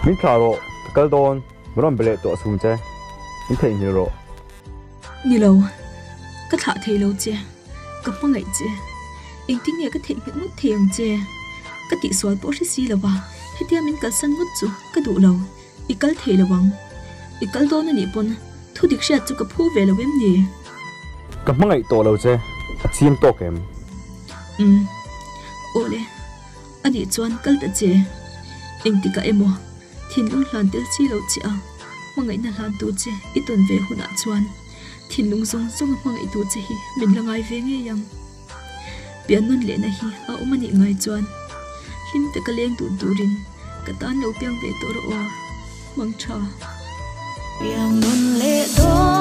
Min thlah rawh, ka kal dawn, min rawn be leh tawh sung che, min theihnghilh rawh. Ni lo, ka thlah thei lo che, ka hmangaih che. Engtin nge ka theihnghilh ngawt thei ang che? Ka tihsual pawh hre si lo va, hetia min kalsan ngawt chu ka duh lo, i kal thei lo ang. I kal dawn a nih pawn thu dik hriat chu ka phu ve lo em ni? Ka hmangaih tawh lo che, a chiang tawk em? Umm, awle, a nih chuan kal ta che. Engtikah emaw Thinlung hlan tel chi lo che a, hmangaihna hlan tu che i tawn ve hunah chuan thinlung zawng zawnga hmangaih tu che hi min la ngai ve ngei ang. Pian nawn lehna hi a awm a nih ngai chuan hlim taka leng dun turin ka tan lo piang ve tawh rawh aw, mang tha. Piang nawn leh dawn.